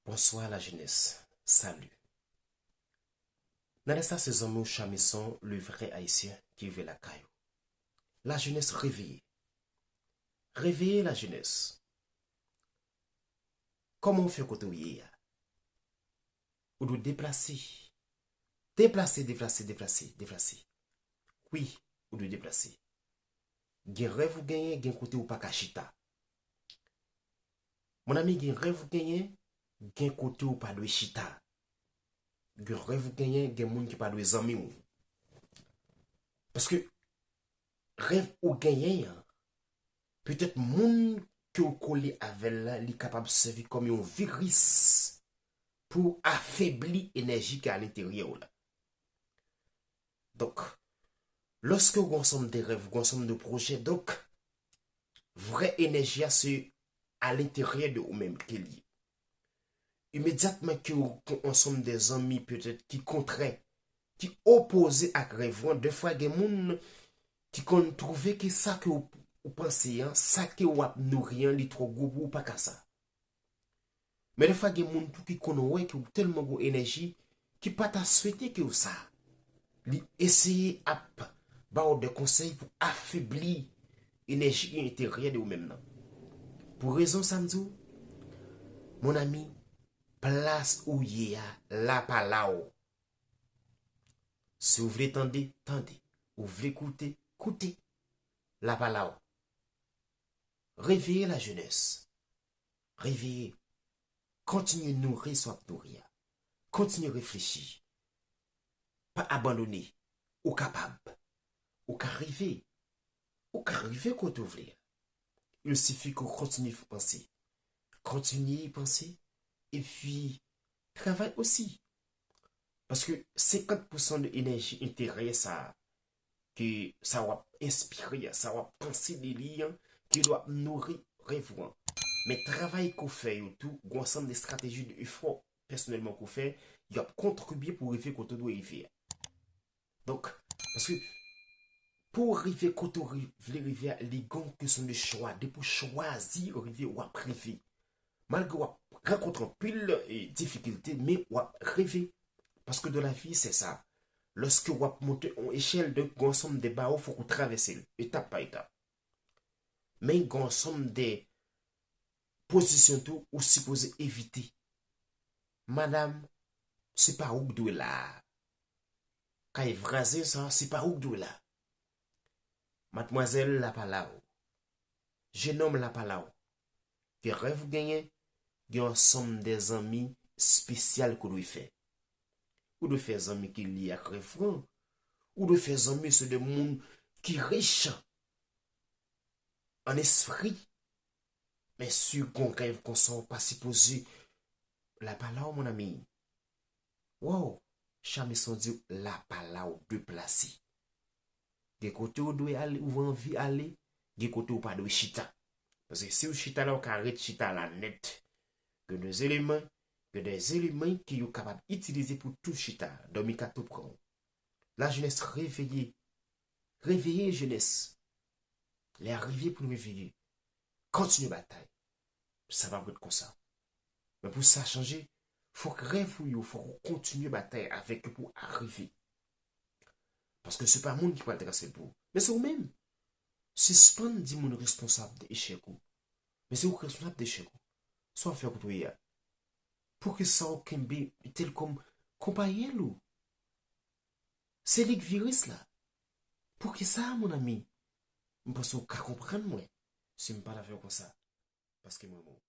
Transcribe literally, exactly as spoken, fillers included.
Bonsoir la jeunesse, salut. Nan lè sa se zanmi w Chamison, le vrai haïtien ki rive lakay ou. La jeunesse réveillez. Réveillez la jeunesse. Kòman w fè kote w ye a? Ou dwe deplase. Deplase, deplase, deplase, deplase. Wi, ou dwe deplase. Gen rèv ou genyen, gen kote ou pa ka chita. Mon ami, gen rèv ou genyen, gen kote ou pa dwe chita. Gen rèv ou genyen, gen moun ki pa dwe zanmi w. Paske rèv ou genyen an, petèt moun ke w kole avè l la, li kapab sèvi kòm yon viris pou afebli enèji ki alenteryè w la. Donk, lòske w gen ansanm de rèv, w gen ansanm de pwojè, donk, vrè enèji a se alenteryè de ou menm ke l ye. Imedyatman ke w gen ansanm de zanmi petèt ki kontrè, ki opoze ak rèv ou an, defwa gen moun ki konn twouve ke sa ke w, ou panse an, sa ke w ap nouri an, li twò gwo pou ou, pa ka sa. Men defwa gen moun tou ki konn wè ke w tèlman gon enèji ki pa ta swete ke w sa. Li eseye ap ba w de konsèy pou afebli enèji enteryè de ou menm nan. Pou rezon sa m di w, mon ami, plas ou ye a, la pa la w. Si w vle tande, tande. Ou vle koute, koute. La pa la w. Réveillez la jeunesse. Réveillez. Kontinye nouri sa w ap nouri a. Kontinye reflechi. Pa abandone. Ou kapab. Ou ka rive. Ou ka rive kote w vle a. Il suffit ke w kontinye panse. Kontinye panse. Epi, travay osi. Paske senkant pousan de enèji enteryè sa a, ke sa w ap enspire a, sa w ap panse de li an, ki dwe ap nouri rèv ou an. Men travay ke w fè yo tou, gen ansanm de estrateji, de efò pèsonèlman ke w fè, y ap kontribye pou w rive kote w dwe rive a. Donk, paske pou w rive kote w ri-, vle rive a, li gen yon kesyon de chwa. Depi w chwazi rive, w ap rive. Malgre w ap rankontre anpil, e, difikilte, men w ap rive. Paske dans la vie, c'est ça. Lòske w ap monte yon echèl, donk, gen ansanm de bawo, fòk ou travèse l, etap pa etap. Men gen ansanm de pozisyon tou ou sipoze evite. Madanm, se pa ou k dwe la a. Kay vwazen sa, se pa ou k dwe la. Madmwazèl, la pa la w. Jenòm, la pa la w. Gen rèv ou genyen, gen ansanm de zanmi espesyal ke w dwe fè. Ou dwe fè zanmi ki lye ak rèv ou an. Ou dwe fè zanmi se de moun ki rich an espri. Men si w gon rèv konsa, w pa sipoze la pa la w, mon ami. Wow, Chamison di w la pa la w, deplase. Gen kote w dwe ale, ou anvi ale, gen kote w pa dwe chita. Paske si w chita la, w ka ret chita la nèt. Gen de eleman, gen de eleman ke yo kapab itilize pou tou chita. Dòmi ka tou pran w. La jeunesse réveillez. Réveillez, jeunesse. Lè a rive pou nou reveye. Kontinye batay. Sa p ap ret konsa. Men pou sa chanje, fòk rèv ou yo, fòk ou kontinye batay avèk yo pou arive. Paske se pa moun ki pral trase l pou ou. Men se ou menm. Sispann di moun responsab de echèk ou. Men se ou k responsab de echèk ou. Sa w ap fè kote w ye a? Poukisa w kenbe tel kòm konpayèl ou? Se li k viris la. Poukisa, mon ami? M panse w ka konprann mwen si m pale avè w konsa. Paske m renmen w.